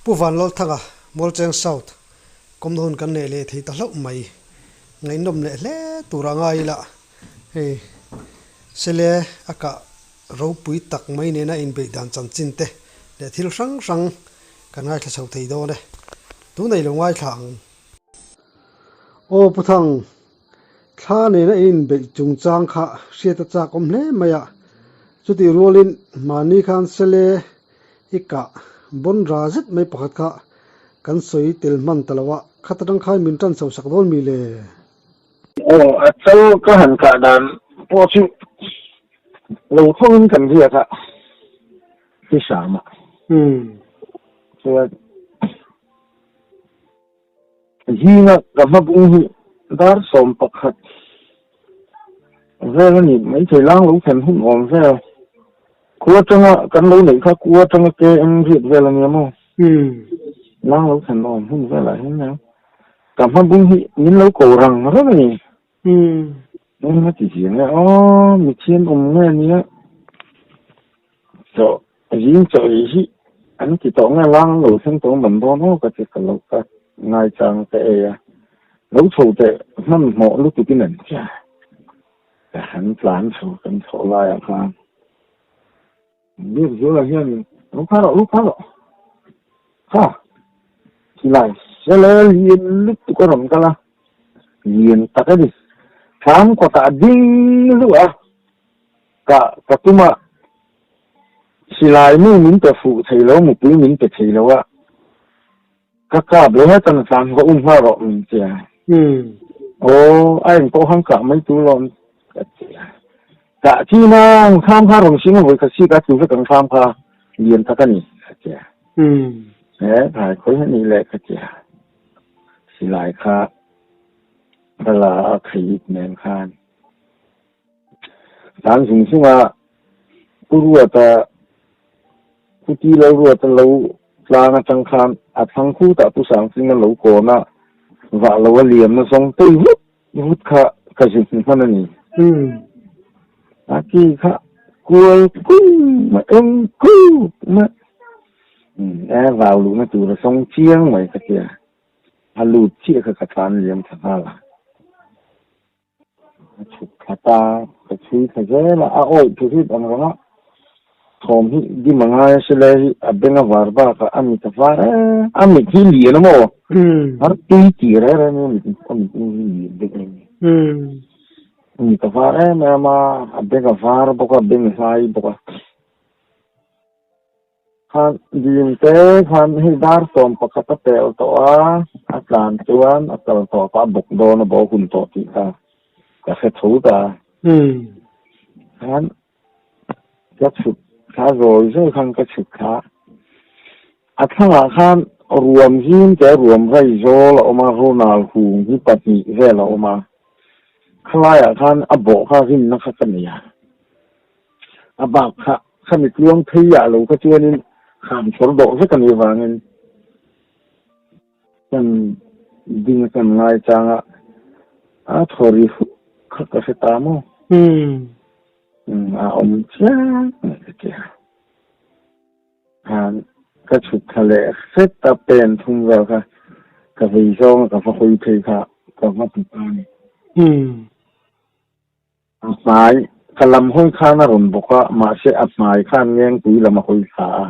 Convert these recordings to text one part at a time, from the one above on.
Pu Vanlalthanga, Mualcheng South, kawmna hun kan neih leh thei ta hlauh mai. Ngaihnawm leh hle tur a ngai ila hei sele a kah ropui tak mai nena inbeih dan chanchin te leh thil hrang hrang kan ngaithla chho thei dawn e. Tunah i lo ngaithla ang. Aw Pu Thang, thla nena i inbeih chungchang kha hriat a chak awm hle mai a, chutih rualin mahni khan sele i kah bawn ra zet mai pakhat kha kan sawi tel hman ta lo a, khat atang khan min tan chho sak dawn mi le? Aw, a chal ka han kah dan pawh chu lo thawngin kan riak a, ti hram a. Chuan Zinga ka hma bung hi dar 11 vel a ni maithei lang lo thlen hun awm vel. Khua atanga kan lo neih kha kua atanga KM riat vel a nia maw? Lang lo thlen awm hun velah hian nia ka hma bung hi min lo ko rang rang a ni. Eng a ti ziang e aw mithian awm nge nia chaw zing chaw ei hi an ti tawh nge lang lo thleng tawh man dawn aw ka ti ka lo ka ngaichang ka ei a lo chho teh hmanhmawh lutuk in an tia ka han tlan chho kan chhoh laiah khan Biakzuala hian lu kha rawh lu kha rawh kha silai sele lian lutuk a rawn kal a lian tak a ni thlam kawtah ding luh a ka ka tum a silai nu min pe fuh thei lo mupui min pe thei lo a ka kap leh heta na tlan ka um nghal rawh min ti a aw a engpawh khan kah mai tur lawm ka ti a kah chi nang thlam kha rawn hring a vawi khat si ka tlu vek ang thlam kha lian tak a ni ka ti a he thai khawi a nih leh ka ti a silai kha ka la a khei it nen khan Tlan zung zung a, Pu Ruata, Pu Ti Lo Ruata lo tlang atang khan a thlang khutah Pu Sangching a lo kawn a, vah lo a liamna zawng tei vut vut kha ka zin hman a ni. A ki kha kual kui mai, eng kui mai, e vau luhna tur a zawng chiang mai ka tia, a lut chiah kha ka tlan liam thla nghal a. A chhuk thla ta, ka chhui thla zel a, a awih thu hip ang rang a, thawm hi dim a ngai a sile hi a beng a var bakah a mit a var em, a mit hi lian a maw? Har tui tih reng reng a mit a mit hi lian deuh a ni. A mit a var em em a, a beng a var bawk a, beng a hlai bawk a. Khan dim te khan hei dar 11 a pel tawh a, a tlan chuan a kal tawh kha a bawk dawn a bawk hun tawh tih kha ka hre tho ta. Khan ka chhuk thla zawi zawi khan ka chhuk thla. A thlangah khan ruam zim te ruam rai zawl a awm a, ronal hung hi pahnih vel a awm a. Khalaiah khan a bawh kha rinna kha ka nei a. A bak kha khami tluang phei ah lo kha chuanin kham chhawr dawh vek a nih avangin kan ding a kan ngai chang a, a thaw ri huk kha ka hre ta maw? A awm chiang mai ka ti a. Khan ka chhuk thla leh hret a pen thum vel kha ka vei zawng a ka va hawi phei kha ka va ti ta a ni. A hmai, ka lam hawi khan a rawn bawk a, mahse a hmai khan Ngengpui lam a hawi thla a,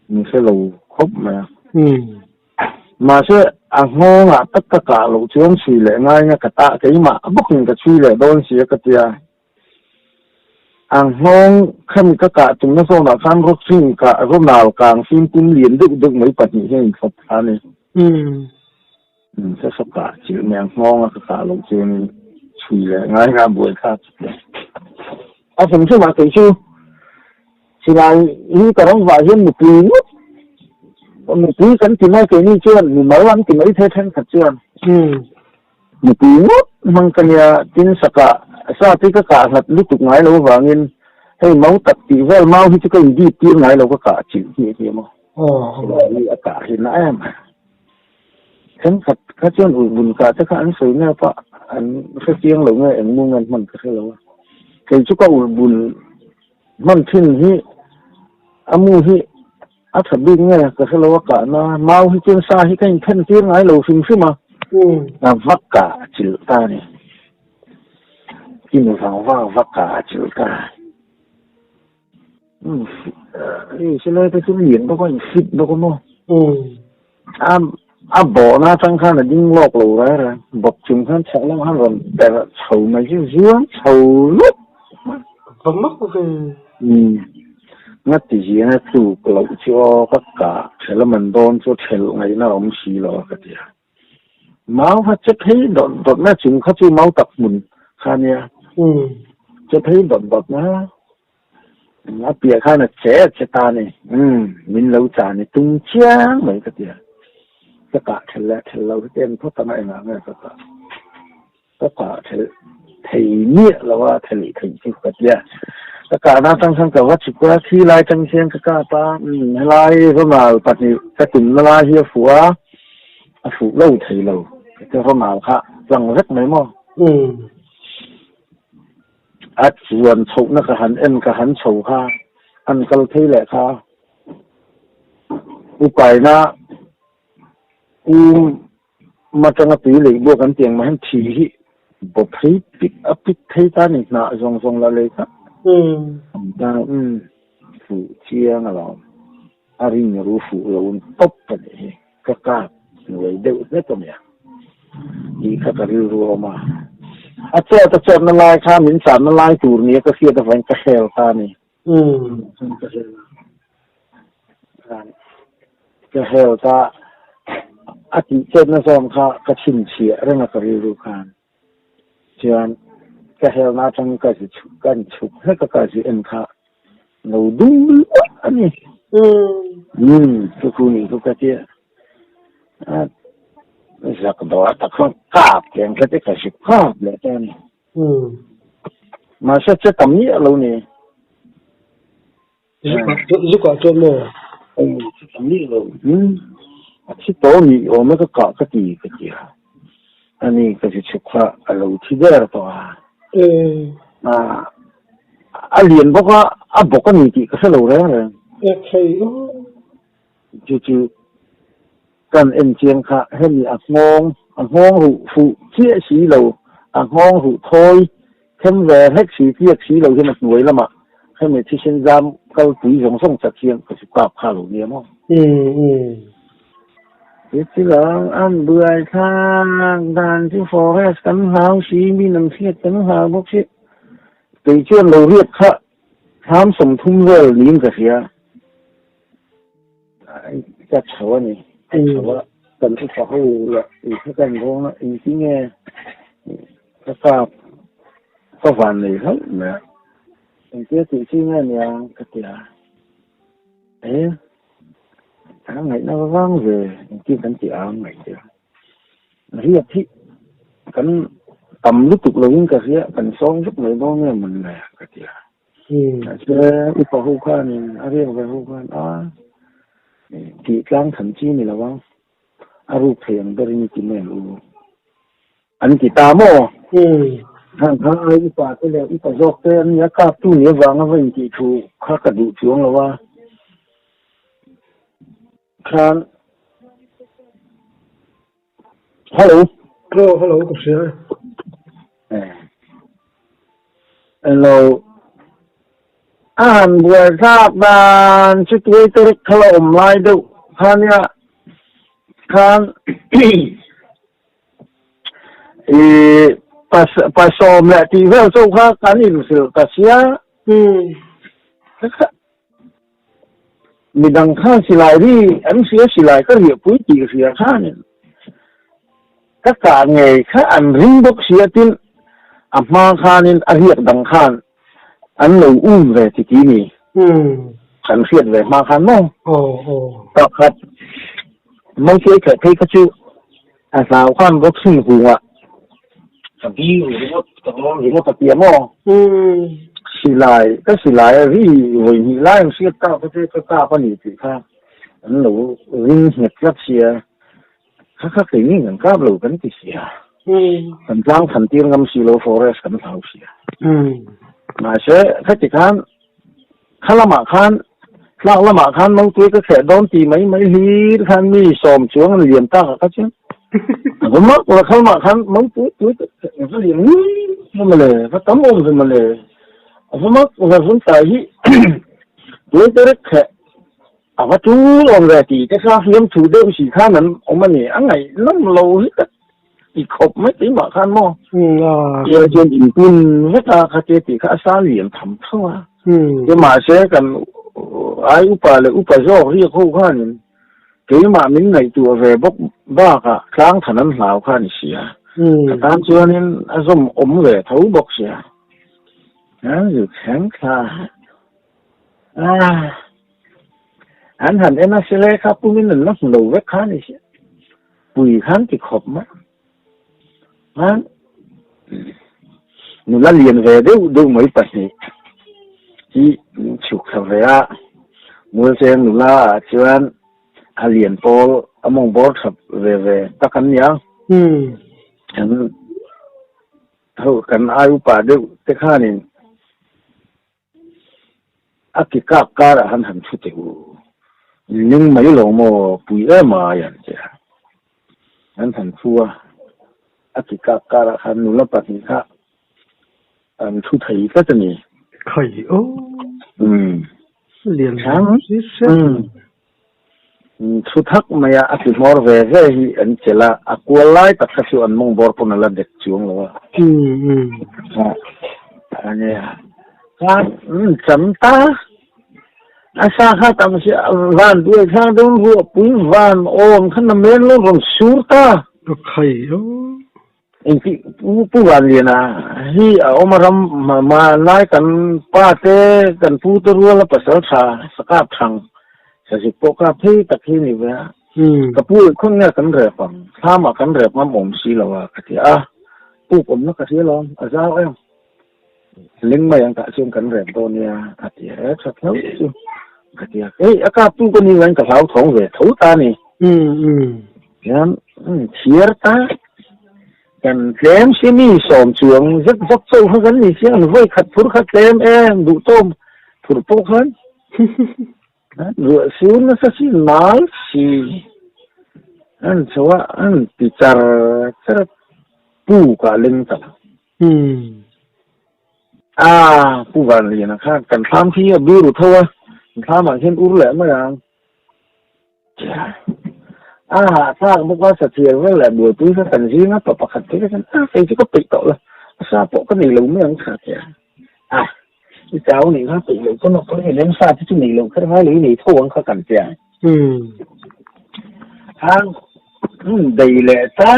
min hre lo khawp mai a. Mahse a nghawngah tak ka kah loh chuan chhui leh ngai nga ka tah keimah bawkin ka chhui leh dawn si a ka tia. A nghawng khami ka kah tumna zawnah khan rawching kah rawnal kang fimkum lian deuh deuh mai pahnih hian inthlawp thla a ni. Ka saw kah chilh mai ang nghawng a ka kah loh chuan chhui leh ngai nga buai kha chu tia. A hrim hrim ah kei chu silai hi ka ram vah hian mipui ngawt mipui kan ti mai keini chuan mimal an ti mai thei thenkhat chuan mipui ngawt hmang ka nia tin sakah sa te ka kah hlat lutuk ngai lo avangin hei mau tak tih vel mau hi chu ka in dip tir ngai lo ka kah chilh hmiah hmiah maw silai hi a kah hi na em. Thenkhat kha chuan ui vun kah te kha an sawi nge pah an hre chiang lo nge eng mung an hman ka hre lo a. Kei chu ka ul bun hman thin hi a mu hi A tha bik nge ka hre lo a kahna mau hi chuan sa hi ka inthen tir ngai lo hrim hrim a, a va kah chilh ta a ni. Kin vang vang va kah chilh ta. Hei silai te chu lian bawk a in fit bawk a maw. A a bawhna atang khan a ding lawk lo rai rai bawp chung khan chhak lamah khan rawn perh chho mai chu zuang chho lup. Va mak ve. Nga ti zianga tluk loh chu aw ka kah ṭhelh a man dawn chu ṭhelh ngaihna a awm si lo a ka ti a. Mau kha che phei dawt dawt na chung kha chu mau tak hmun kha nia. Che phei dawt dawt na a piah khan a che a che ta ni. Min lo cha ni tum chiang mai ka tia. Ka kah thelh leh thelh lo hi ka en phawt ang a engah nge ka kah. Ka kah thelh thei miah lo a thelh theih chu ka tia. Ka kahna atang khan ka va chhuk a, thi lai atang hian ka kap a, umm helai Ronald pahnih ka tumna lai hi a fuh a, a fuh lo thei lo ka Ronald kha tlang vek mai maw. A chuan chhohna ka han en ka han chho kha an kal phei leh kha upaina um Matanga tui lei buak an tiang mah hian thi hi baw phei pik a pik phei ta ni hnah zawng zawng la lei kha awm ta umm fuh chiang alawm a ring ru fuh lo in tawp a nih hi ka kap hnuai deuh hlek a nia tih kha ka rilru a awm a a chawt a chawtna lai kha min channa lai tur nia ka hriat avangin ka hel ta a ni ka hel a. Ka hel ta a tih chetna zawn kha ka chhinchhiah reng a ka rilru khan. Chuan ka helna atang ka zi chhuk ka chhuk hlek a ka zi en kha lo dum luah a ni. Umm chu khu nih chu ka tia. A zak dawh a tak khan kap teng kha te ka zi kap leh ta a ni. Mahse che tam miah lo ni. Zukah chuan maw? Chu tam miah lo. A thi tawh ni awm e ka kah ka ti ka ti a. Ani ka zi chhuk kha a lo thi der tawh a. A lian bawk a, a bawk a ni tih ka hre lo reng reng. Chu chu kan en chiang kha hemi a nghawng, a nghawng ruh fuh chiah si lo, a nghawng ruh thawi them ve hlek si tliak si lo hian a hnuai lamah hemi thisen zam kalpui zawng zawng chat hian ka chu kap kha lo nia maw. He thil ang an buai thlak dan chu forest kan hlau si, mi nan hriat kan hlau bawk si, kei chuan lo riat kha thlam 30 vel niin ka hria. Ka chho a ni, ka chho a, kan upa ho leh i kan rawng a, engtin nge ka kap ka van nei hlauh mai a, engtia tih chi nge nia ka ti a, e a ngaihna va vang ve engtin kan tih ang ngaih tia, riat hi kan tam lutuk lovin ka hria kan sawm vek mai dawn nge mawn le ka ti a. Mahse upa ho khanin a riak ve ho khan a tih tlang tham chi ni lo ang, a ruk thei ang berin i ti mai ang u an ti ta maw? Hang kha ai upa te leh upa zawk te an nia kap tu ni avanga va intih thu kha ka duh chuang lo a. Khan Hello. Aw hello ka hria e. Hello. A han buai thlak dan chu tuai te rek kha la awm lai deuh kha nia khan i pasawm leh tih vel chauh kha kan inhrilh ta sia. Midang khan silai ri an hria silai ka riahpui tih hria khanin ka kah ngei kha an ring bawk sia tin a hma khanin a riak dang khan an lo um ve ti ti ni kan hriat ve hma khan maw pakhat Mangtuai kher phei kha chu a hlau khan boxing hungah ka bi ringawt ka dawn ringawt a tia maw silai ka silai a ri vawi hnih lai ang hriat kap a che ka kap a ni tih kha an lo ring nghet tlat sia kha kha kei ngei kan kap lo kan ti sia kan tlang than tir ngam si lo forest kan hlau sia mahse khati khan kha lamah khan. Tlak lamah khan mangtui ka kheh dawn ti mai mai hlir khan mi sawm chuang an lian tak a kha chuan a va mak la khalmah khan mangtui tui ka kheh va lian ngui ve mawle, va tam awm ve mawle, a va mak la vun tai hi tui te rek kheh a va tul awm ve tih te kha hliam thu deuh si khan an awm a ni, a ngaihnawm lo hi tak ti khawp mai keimah khan maw tia chuan inpun vek a khatia tih kha a sa lian tham tho a te mahse kan ai upa leh upa zawk riak ho khanin keimah min ngaihtuah ve bawk bakah tlang than an hlau kha a ni si a ka tan chuanin a zawm awm ve tho bawk sia a thleng thla a an han en a sile kha pumin an la hmu lo vek kha a ni sia. Pui khan ti khawp mai khan nula lian ve deuh deuh mai pahnih hi min chhuk thla ve a, Mualcheng nula ah chuan a lian pawl a mawng bawr thap ve ve tak an nia. Kan ho kan ai upa deuh te khanin A ki kak karah han han thu teh u. Ning mai lo maw pui em ai an ti a. An han thu a, a ki kak karah khan nula pahnih kha an thu thei tlat a ni. Khai aw. Umm. Lian si se. Thu thak mai a, a ti hmawr ve ve hi an chelh a, a kual lai tak kha chu an mawng bawr pawn a la dek chuang lo a. A nia, khan cham ta, a sa kha tam si a, van duai thlang dawn ruah pui van awm khan a men lo rawn sur ta. Ka khai o. Engti Pu Pu Vanliana hi a awm a ram hmanlai kan pa te kan pu te rual a pasal tha sakap thang sazik pawh kap phei tak hi ni ve a ka pu leh khawn nge kan rep ang thlam ah kan rep ngam awm si lo a ka ti a puk awmna ka hria lo a zau em ling mai ang tah chuan kan rep dawn nia a ti a tha tho chu ka ti a hei a kap tu ka ni vangin ka hlauthawng ve tho ta a ni. Hian thiar ta kan tlem si mi sawm chuang zet zawk chauh kha kan ni sia an vawi khat phur kha tlem em duh tawm phur pawh khan ruah sur nasa si nal si an chho a an ti char char a puk ah leng ta lo. A Pu Vanliana khan kan thlam khi a biru tho a kan thlam ah hian ur leh mai ang. A hahthlak bawk a, sathial vel leh buaipui kha kan zing a, pa pakhat te kha chuan a kei chu ka peih tawh lo, a sa pawh ka nei lo mai ang kha tia. A, i chau nih kha peih loh pawn a pawi lem sa te chu nei loh kher ngai lo i nei tho ang kha kan tia. Khang bei leh ta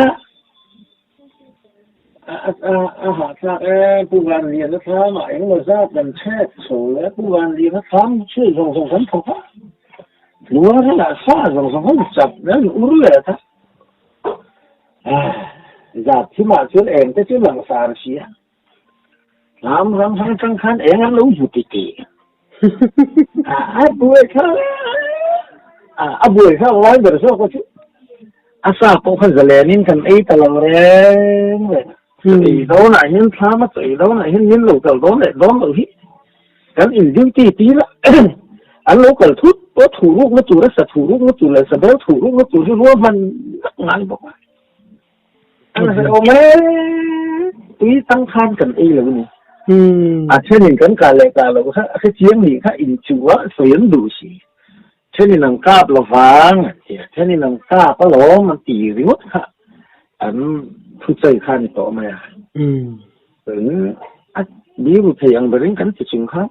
a hahthlak e, Pu Vanliana thlam ah engmaw zat kan chhet chho le, Pu Vanliana thlam chhui zawng zawng kan thawk a, hnuai velah sa zawng zawng an chap le an ur leh ta, zat thim ah chuan eng te chu langsar si a, thlam ram hrang hrang khan eng an lo hmu ti ti, a buai thlak a buai thlak lai ber zawk a chu. A sa pawh kha zalenin kan ei ta lo reng reng a, ei dawnah hian thlam a chaw ei dawnah hian min lo kal dawn leh dawn loh hi kan in duty tir a, an lo kal thut pawh thuh rukna tur a sa thuh rukna tur leh sa bel thuh rukna tur hi ruahman vek ngai bawk a, an hrehawm e, tui tang khan kan ei lo a ni. A thenin kan kah leh kah loh kha a hrechiang nih kha inchuh a sawi an duh si. Thenin an kap lo vang an ti a, thenin an kap alawm an ti ringawt kha an thuchei kha a ni tawh mai a. Tin, a biru thei ang berin kan ti chung kha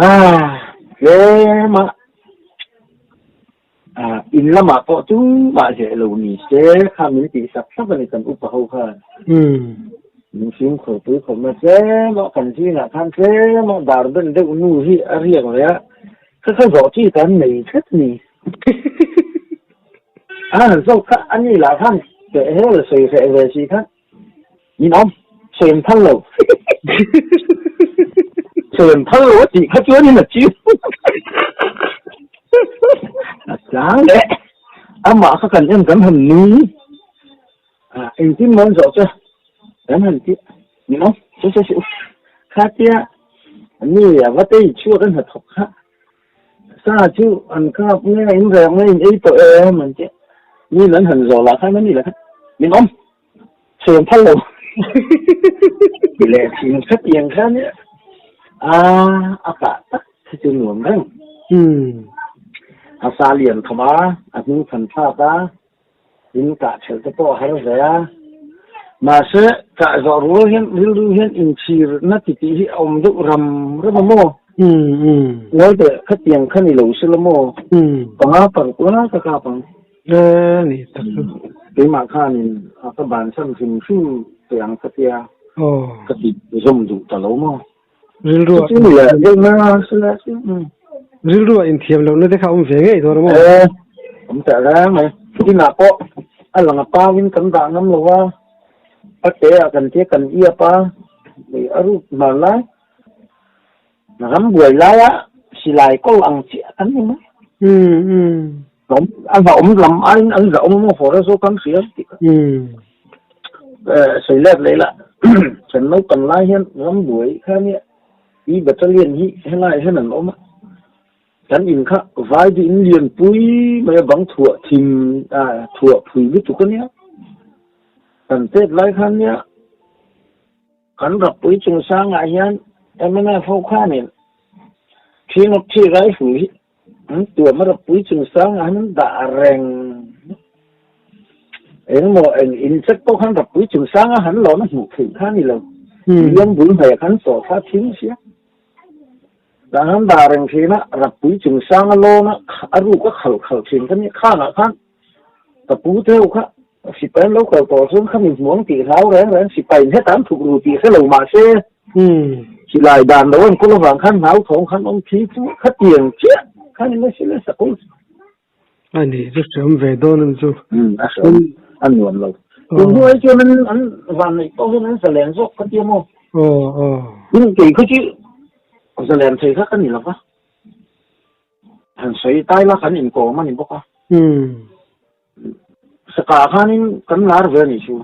a tlem a, in lamah pawh tumah hleh lo ni se kha min tih sak sak a ni kan upa ho khan. Min fimkhur pui khawp mai tlem a, kan zingah khan tlem a dar ben deuh nu hi a riak ve a, kha kha zawh chi kan nei tlat a ni. A han zawk kha a ni lah khan teh hel sawi hreh ve si khan min awm sawi an phal lo. Sawi an phal lo a tih kha chuanin a chiu. A tlang leh amah kha kan en kan han nui. Ah, engtin maw an zawh che? Kan han ti, ni maw? Che che che, kha tia mi a va tei chhuak an hnathawk kha. Sa chu an kap nge in reng nge in ei tawh em an ti. Mi an han zawh lah khan ani lah khan min awm chhun phal lo ti leh thin khatiang khan a a kah tak kha chu nuam reng. A sa lian tham a, a hnung than thlak a, in kah ṭhelh te pawh a har ve a. Mahse kah zawh rual hian rilru hian inchhirna ti tih hi a awm deuh ram ram a maw? Ngawi teh, khatiang kha ni lo se la maw? Panga paruk lai ka kap ang. E ni tak chu. Keimah khanin a ka bansan hrim hrim teh ang ka tia. Ka ti zawm duh ta lo maw? Rilru Chu ni leh deuh na se la chu. Rilru a inthiam lohna te kha awm ve ngei dawn a maw? E, awm teh reng mai. Inah pawh a lang a pangin kan dah ngam lo a, a te ah kan tia kan iap a, a ruk hman lai. Ram buai laia silai kawl ang chiah kan ni mai. A zahawm lam aiin an zahawm maw fawr a zawk kan hria tih kha. Sawi let leh lah kan naupang lai hian ram buai kha nia i battalion hi helaiah hian an awm a, kan in kha vai duh in lianpui mai a bang thuah thim thuah phui lutuk a nia. Kan tet lai khan nia. Kan Rappui chungchangah hian mnf ho khanin Thinawkthi rifle hi an tuam a Rappui chungchangah hian an dah reng. Engmaw eng incheck pawh khan Rappui chungchanga han lawn a hmuh theih kha a ni lo. Liam bul hmaiah khan tawh kha a thim sia. Tah han dah reng thin a, Rappui chungchanga lawn a a ruk a khalh khalh thin kha nia. Khanah khan ka pu te ho kha Sipai an lo kal tawh chuan kha min hmuang tih hlau reng reng sipai in heta an thuk ru tih hre lo mah se silai dan lo an kawl avang khan hlau thawng khan awm thi chu khatiang chiah khan in a sile sakawlh chu. A ni chu hreawm ve dawn a ni chu. A hreawm a nuam lo. Tun hnuai chuan an an vanneih pawh hian an zalen zawk ka tia maw. Aw aw. Tin kei khaw chu zalen thei kha ka ni lo va. Han sawi tai la kan inkawm a ni bawk a. Sakah khanin kan lar ve a nih chu.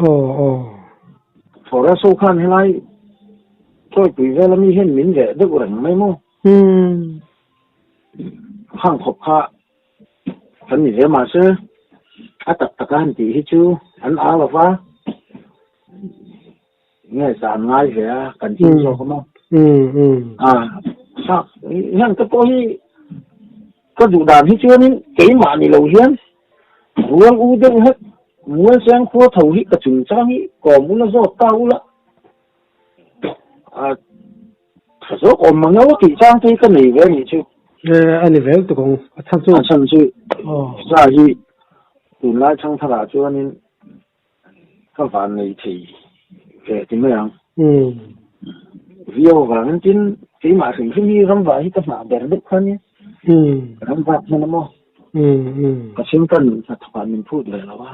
Aw aw. Forest ho khan helai Chawipui vel ami hian min veh deuh reng mai maw? Khang khawp kha kan ni ve mahse a tak taka han tih hi chu an au lo va, nge zan ngai ve a kan him zawk a maw? A hian te pawh hi Ka duh dan hi chuanin keimah ni lo hian rual u deuh hlek Mualcheng khua tho hi ka chungchang hi kawm ula zawt ta ula a tha zawk awm mang eo tih chang te hi ka nei ve anih chu. E a ni vel tuk ang a chhan chu. A chhan chu sa hi tunlai thangtharah chuanin Ka van nei thei ve ti mai ang. Viau vangin tin keimah hrim hrim hi ramvah hi ka hmah ber deuh kha nia. Ramvah hman a maw? Ka chhungkan hnathawkah min phut ve lo a.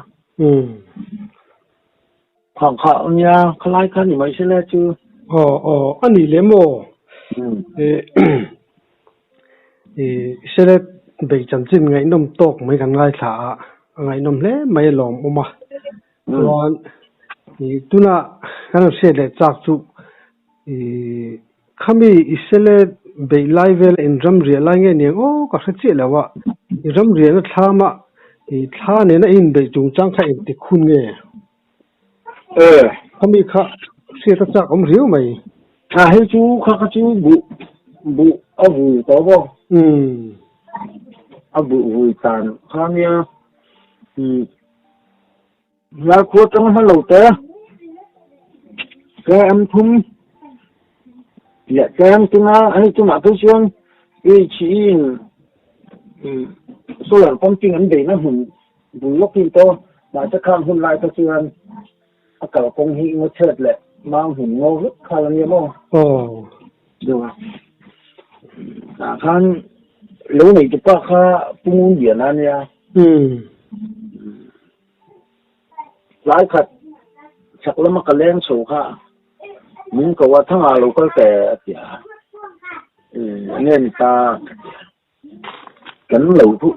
Khang kha nia khalai kha ni mai se le chu. Aw aw a nih leh maw? Sele bei chanchin ngaihnawm tawk mai kan ngaithla a, a ngaihnawm hle mai a lawmawm a. Chuan tuna kan rawn hriat leh chak chu khami i sele beih lai vela in ram riah lai nge niang aw ka hre chiah lo a, i ram riahna thlama i thla nena i inbeih chungchang kha engtik hun nge? Khami kha hriat a chak awm riau mai. A hei chu kha kha chu buh buh a vui tawh bawk. A buh vui tan kha nia Lalkhua tang hma lo te KM thum leh tlem tuna hei tunah phei chuan PHE in solar pumping an beihna hmun bul lawk hi tawh mahse khang hun lai te chuan a kalkawng hi ngaw chhet leh mang hmun ngaw vek khal a nia maw? Aw. Deuh a. Tah khan lo nei tu pa kha Pu Ngunliana a nia. Tlai khat chhak lama ka leng chho kha min ko a thangah lo kal teh a ti a. Enge ni ta ka ti a. Kan lo chu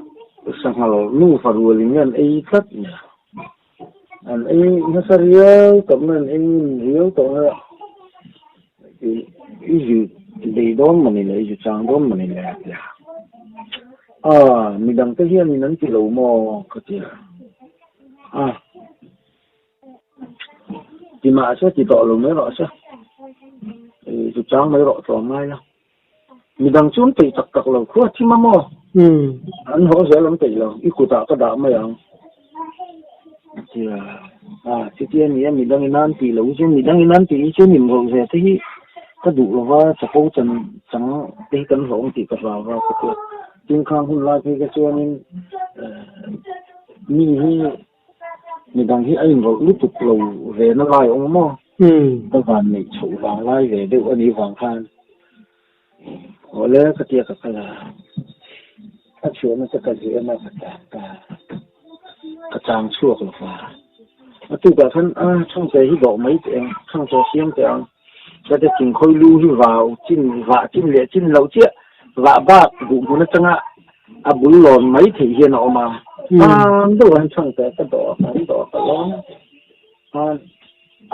sanghal nufa rualin nge an ei tlat nia. An ei nasa riau tawh mai, an ei ngun riau tawh mai a. I zu bei dawn mawni le, i zu chang dawn mawni le a ti a. A, midang te hianin an ti lo maw? ka ti a. A, ti mahse ti tawh lo mai rawh se. Zu chang mai rawh tlawm ngai la. Midang chu an peih tak tak lo khua thim a maw? An haw zel an peih lo, i kutah ka dah mai ang. A ti a, a chuti a ni a, midang in an tih loh hi chuan midang in an tih hi chuan inrawlh ve te hi ka duh lo va, chapo chan chang te hi kan hlawh ang tih ka hlau va ka ti a. Tin khang hun lai phei kha chuanin mi hi midang hi a inrawlh lutuk lo ve na lai awm maw? Ka van neih chhoh vang lai ve deuh a nih vang khan Awle ka tia ka kal a, a chhuahna chu ka zir em a ka chang ta, ka chang chhuak lo va. A tukah khan a chhangte hi dawh mai teh ang, chhangte siam teh ang, ka te thingkhawi lu hi vau chin vah chin leh chin loh chiah vah bak duh hmun atanga a bul lawn mai theih hian a awm a, ang deuh ah hian chhangte ka dawh a, kan dawh a ka lawm a,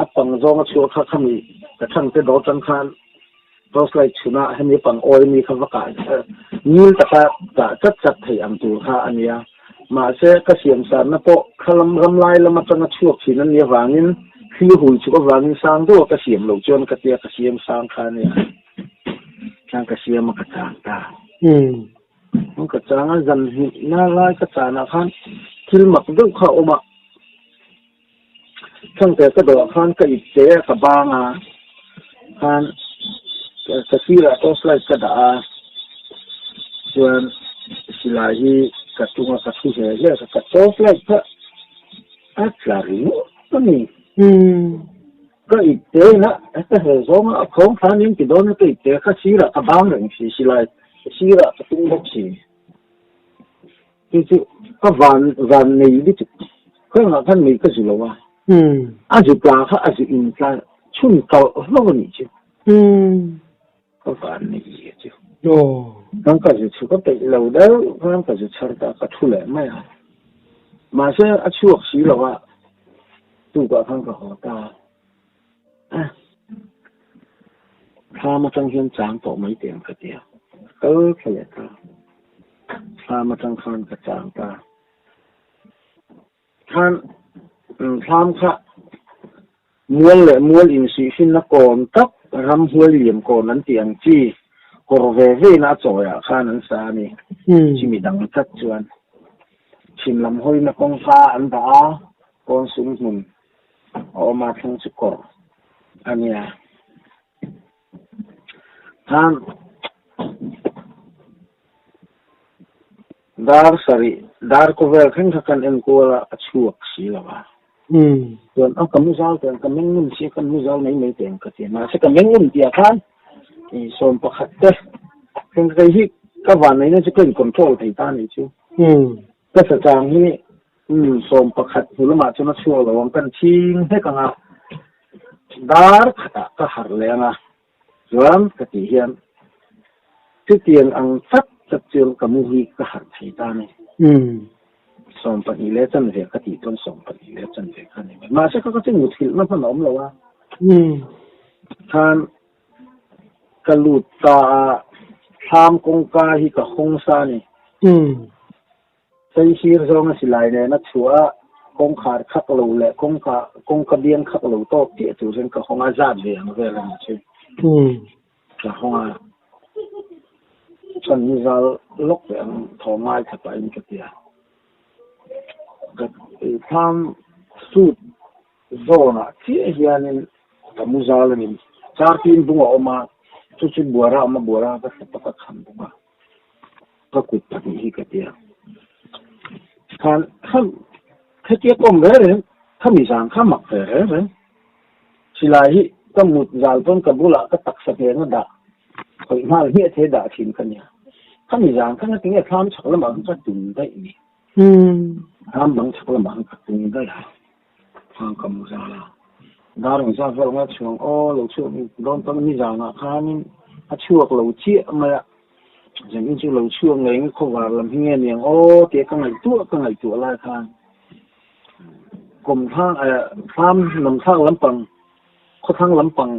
a pang zawnga chhuah kha khami ka chhangte dawr tang khan. Torchlight chhunah hemi pang awi mi kha va kah ngil taka kah chat chat theih ang tur kha a nia. Mahse, ka siam sanna pawh kha lam ram lai lam atanga chhuak thin a nih avangin thli hui chuk avangin sang deuha ka siam loh chuan ka tia ka siam sang kha a nia. Chuan ka siam a ka chang ta. Ka chang a, zan hnihna lai ka chanah khan thil mak deuh kha a awm a. Thangte ka dawh khan ka ip te ka bang a, khan ka sirah torch light ka dah a, chuan silai hi ka tung a ka thu hle hle a, ka torch light kha a tla ringawt a ni. Ka ip te in a ka he zawng a, a khawng thla nen ti dawn a ka ip te kha sirah ka bang reng si, silai sirah ka tung bawk si. Chu chu ka van van nei lutuk khawngah khan mei ka zu lo a, a zu tla kha a zu in tla chhun kalh hlauh a nih chu. Ka van nei zia chu. Khan ka zu chhuk a peih lo deuh khan ka zu chhar ta ka thu leh mai a. Mahse a chhuak si lo a, tukah khan ka haw ta a. Thlam atang hian chang tawh mai teh ang ka ti a, kal thla leh ta. Thlam atang khan ka chang ta. Khan thlam kha mual leh mual insuihfinna kawn tak ramhuai liam kawn an tih ang chi kawr ve veina a chawiah khan an sa a ni. Chimi dang tlat chuan chhim lam hawina kawngka an dah a, kawn sum hmun a awm a thleng chu kawr a nia. Khan dar sarih dar kawvel thleng kha kan en kual a, a chhuak si lo a. Chuan a ka mu zal teh ang, ka meng ngun si a, ka mu zal mai mai teh ang ka ti a. Mahse ka meng ngun tih ah khan sawm pakhat te thleng kha hi ka vanneihna chu ka in control thei ta a nih chu. Ka sachang hi 11 hnu lamah chuan a chhuak lo ang, kan chhing hlek ang a, dar khatah ka harh leh ang a, chuan ka tih hian chutiang ang chat chat chuan ka mu hi ka harh thei ta a ni. 12 leh chanve ka tih chuan 12 leh chanve kha a ni mai. Mahse ka ka chu muthilhna hman a awm lo a, khan ka lut ta a, thlam kawngka hi ka hawng sa a ni. Saisir zawnga silai nena chhuah a, kawngkhar khak lo leh kawngka kawngka biang khak lo tawk chiah tur hian ka hawng a, zat ve ang vel a ni chu. Ka hawng a, chuan ni zal lawk teh ang thaw ngai thla pahin ka ti a. Ka thlam suit zawnah chiah hianin ka mu zal a ni. Chartin bung a awm a, chu chu buara a awm a, buara ka thla tawk a kham bawk a. Ka kut pahnih hi ka tia. Khan kha khatia kawm reng reng khami zang kha mak ve reng reng. Silai hi ka mut zal pawn ka bulah ka taksa hnen a dah khawih nghal hmiah thei dah thin ka nia. Khami zang kha ngatinge thlam chhak lamah khan ka tum daih ni. Thlam bang chhak lamah khan ka tum daih a. Thlam ka mu zal a. Dar ang zat vel nga chhuang aw lo chhuak dawn pawn ni zanah khanin a chhuak lo chiah mai a. Zan chu lo chhuak ngei nge khawvar lam hi nge niang aw tia ka ngaihtuah ka ngaihtuah lai khan kawm thlang eh thlam lam thlak lampang khawthlang lampang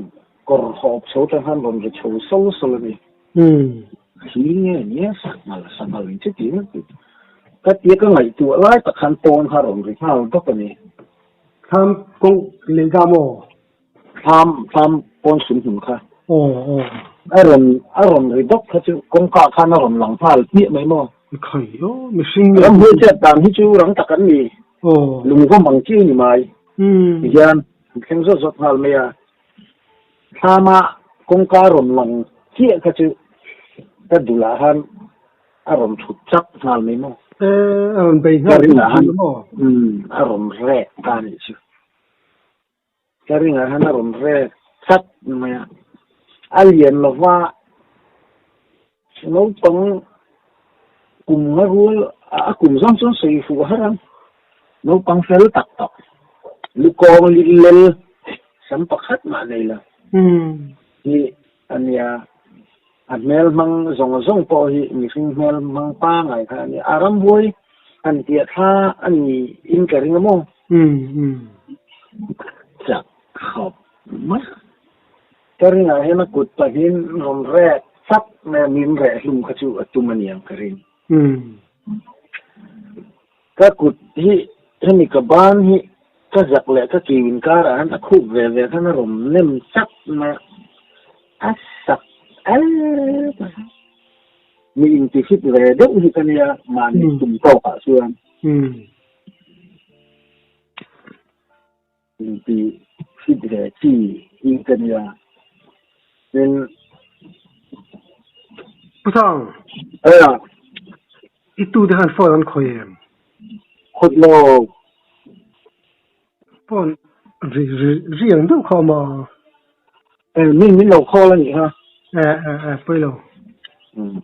kawr hawp chho tang khan rawn ri chho sawl sawl a ni. Hi nge nia sanghal sanghal in che ti reng tih ka tia ka ngaihtuah lai tak khan pawn kha a rawn ri nghal dawk a ni. Thlam kawng leh ga maw? Thlam thlam pawn sum hmun kha. Aw aw. A rawn a rawn ri dawk kha chu kawngka khan a rawn lang nghal hmiah mai maw? Khai aw mihring nge. Ramhnuai chet dan hi chu rang tak an ni. Aw. Lungvawm ang chi a ni mai. Umm. Tihian an thleng zawt zawt nghal mai a. Thlama kawngka rawn lang chiah kha chu ka dulah khan a rawn thut chak nghal mai maw? E, a rawn bei nghal Ka ringah khan maw? Umm, a rawn rek ta a nih chu. Ka ringah khan a rawn rek chat mai a. A lian lova naupang kum nga rual a kum zawng chuan sawi fuh har ang. Naupang fel tak tak lukawng lel sam pakhat mah nei lo hi a nia. A hmel hmang zawng zawng pawh hi mihring hmel hmang pangai kha a nia. A ramhuai han tiah thla a ni in ka ring a maw? Chak khawp mai. Ka ringah hian a kut pahnihin rawn rek chak mai a, min reh hlum kha chu a tum a niang ka ring. Ka kut hi hemi ka ban hi ka zak leh ka kiu inkarah hian a khup ve ve khan a rawn nem chak mai a, a sak al mai a. Mi intifit ve deuh hi ka nia mahni tum tawkah chuan. Inti fit ve chi hi ka nia. Tin. Pu Thang. Aa. I tute khan phone an khawih em? Khawih lo. Phone ri ri ri ang deuh kha awm a. E min min lo call a nih kha. E e e pawi lo. Um.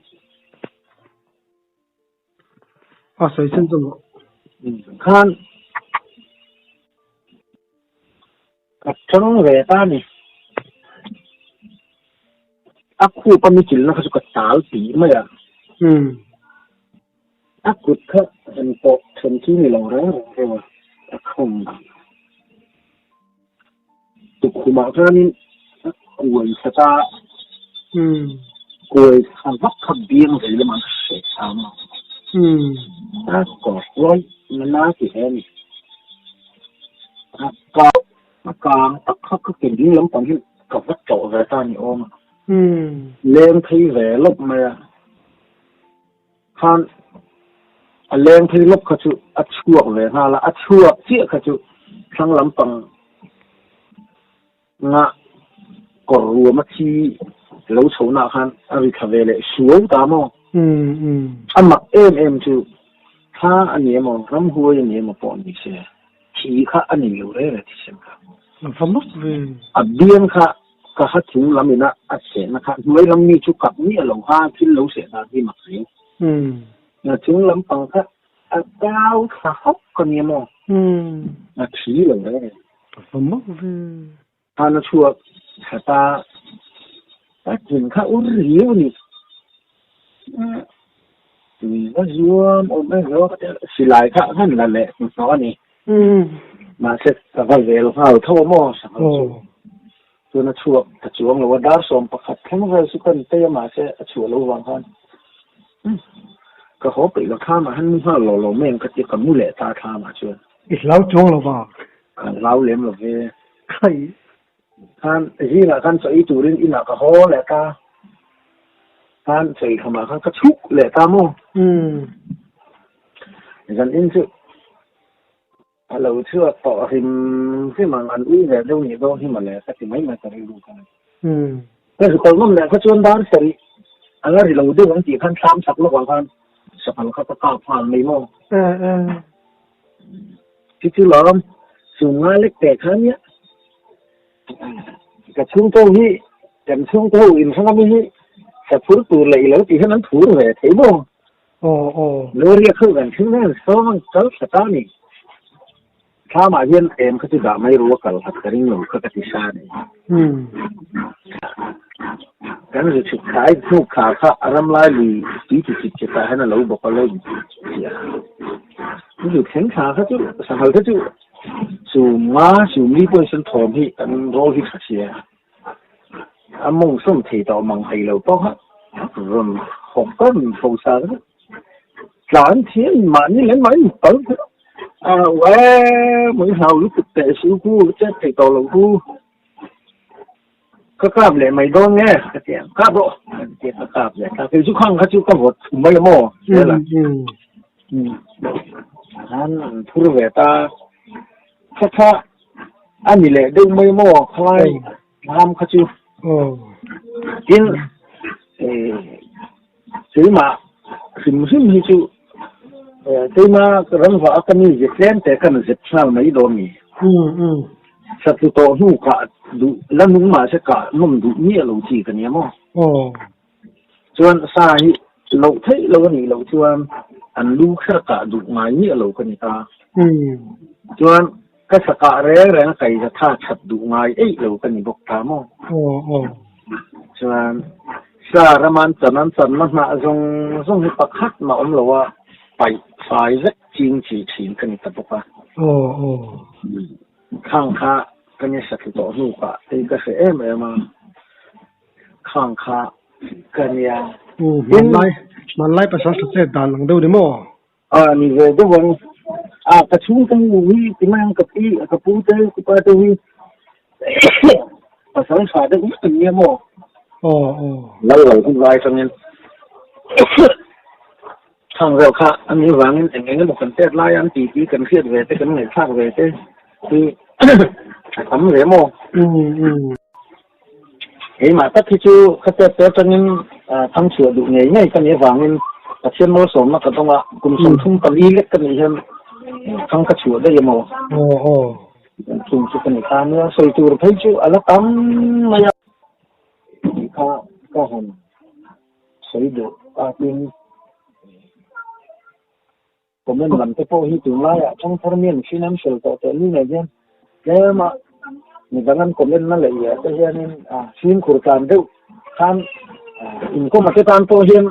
A sawi chin chu maw? Khan ka tang ve ta ni. A khup a mi chilna kha chu ka tal tih mai a. A kut kha han pawh then chu ni lo reng reng reuh a, a khawm dan. Tukhumah khanin a kuai khat a, kuai kha vak kha biang vei lamah ka hreh tham a, a kawr kuai na na ti hle a ni. A kang a kang tak kha ka ke ding lampang hi ka va tlawh ve ta a ni awm a, leng phei ve lawp mai a. Khan a leng phei lawp kha chu a chhuak ve nghal a, a chhuak chiah kha chu thlang lampang nga kawr ruam a thi lo chho nah khan a ri thla ve leh suau ta maw? A mak em em chu thla a ni emaw ramhuai a ni emaw pawh ni se thi kha a ni lo reng a thisem kha. Va mak ve. A biang kha Ka ha chung lam ina a sehna kha hnuai lam mi chu kap miah lo kha thil lo seh dan hi mak zel. A chung lampang kha a kau thla hauh ka nia maw? A thi lo reng. A va mak ve. Khan a chhuak thla ta a thin kha ur riau a ni. Tui va zuam awm em lo ka ti a, silai kha han la leh hnuhnawh a ni. Mahse ka va vel nghal tho a maw sanghal chu. Chuan a chhuak ta chuang lo a, dar 11 thleng vel chu ka ni tei a mahse a chhuah lo vang khan ka haw peih lo thlamah hian mu nghal lo lo mai ang ka ti a, ka mu leh ta thlamah chuan. I hlau chuang lo va? Ka hlau lem lo ve. Khai. Khan zingah khan chaw ei turin inah ka haw leh ta. Khan chaw ei khamah khan ka chhuk leh ta maw? Zan in chu a lo chhuak tawh hrim hrim ang, an ui ve deuh nih dawn hi mawle ka ti mai mai ka rilru khan. Ka zu kal ngam leh kha chuan dar sarih a la ri lo deuh ang tih khan thlam sak lawkah khan sahal kha ka kap nghal mai maw. Chu chu lawm sum nga lek teh kha nia. Ka chhungte ho hi kan chhungte ho inhrang ami hi saphur tur leh i lo tih hian an phur ve thei maw. Aw aw. Lo riak ho kan thil vel sawm ang kal thla ta ni. Thlamah hian em kha chu dah mai ru a kal khat ka ring lo kha ka ti sa ni. Kan zu chhuk thla ai hnuk thla kha a ram lai lui tui ti chit chet ah hian a lo bawk a lo inti a. Zu thleng thla kha chu sanghal kha chu sum nga sum li pawhin sawn thawm hi kan rawl hi tha sia. A mawng sawm thei tawh mang thei lo pawh kha rawn. khawp ka rawn hrosa vek. Tlan thiam mahni leh mahni pal a uae mai hlau lutuk teh su khu chet thei tawh lo khu. Ka kap leh mai dawn nge ka ti ang, kap rawh an ti a ka kap leh ta. Kei chu khang kha chu ka vawt thum mai maw zel a. Khan an phur ve ta. Kha kha a ni leh deuh mai maw khalai lam kha chu. Tin keimah hrim hrim hi chu keima ramvah a ka mi zep tlem te khan zep nghal mai dawn ni. Satlu tawh hnu kah duh la nung mahse kah nawm duh miah lo chi ka nia maw. Chuan sa hi loh theih lo a nih loh chuan an lu kher kah duh ngai miah lo ka ni ta. Chuan ka sa kah reng reng a kai zatha that duh ngai eih lo ka ni bawk ta maw. Chuan sa rama an chan an channa hnah zawng zawng hi pakhat mah awm lo a, paih fai vek ching chi thin ka ni ta bawk a. Khang kha ka ni satlu tawh hnu kah tei ka hre em em a. Khang kha ka nia. Hmanlai, hmanlai pasal tha chet dan ang deuh ni maw? A ni ve deuh ang. A ka chhungte hu hi ti mai ang ka pi, ka pu te, ka pa te hi pasal tha deuh vek an nia maw? Aw aw. Lal lo hun lai atangin khang vel kha a nih vangin eng eng emaw kan pek lai an ti tih kan hriat ve te kan ngaihthlak ve te hi a tam ve maw? Um um. Keimah tak hi chu ka pek te atangin thangchhuah duh ngei ngei ka nih avangin Pathian malsawmna ka dawng a, kum 34 lek ka nih hian thang ka chhuah daih emaw chung chu ka ni ta nia, sawi tur phei chu a la tam mai a. Tih kha ka han sawi duh a tin. Comment lam te pawh hi tunlaiah thangthar mi an financial tawh teh lu nei hian tlem a midang an comment na leh iah te hianin fimkhur tlan deuh khan inkawm a te tan pawh hian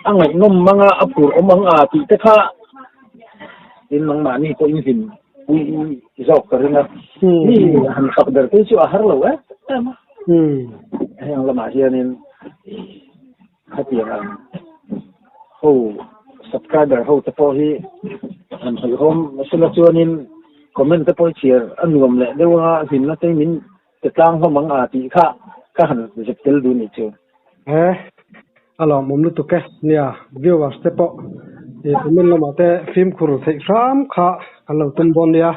a ngaihnawm mang a, a phur awm ang a tih te kha tin nangmahni pawh in hlim pui zawk ka ring a, mi han fak ber te chu a har lo em em a, heng lamah hianin Khatiang ang ho subscriber ho te pawh hi han hawihhawm sela chuanin comment te pawh hi chhiar a nuam leh deuh a, hlimna te min pe tlang hlawm ang a tih kha ka han zep tel duh nih chu. He a lawmawm lutuk e. Nia, viewers te pawh i comment lamah te fimkhur theih hram kha kan lo tum dawn nia.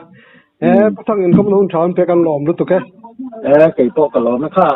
He Pathang inkhawmna hun tha an pek an lawm lutuk e. He kei pawh ka lawm e kha.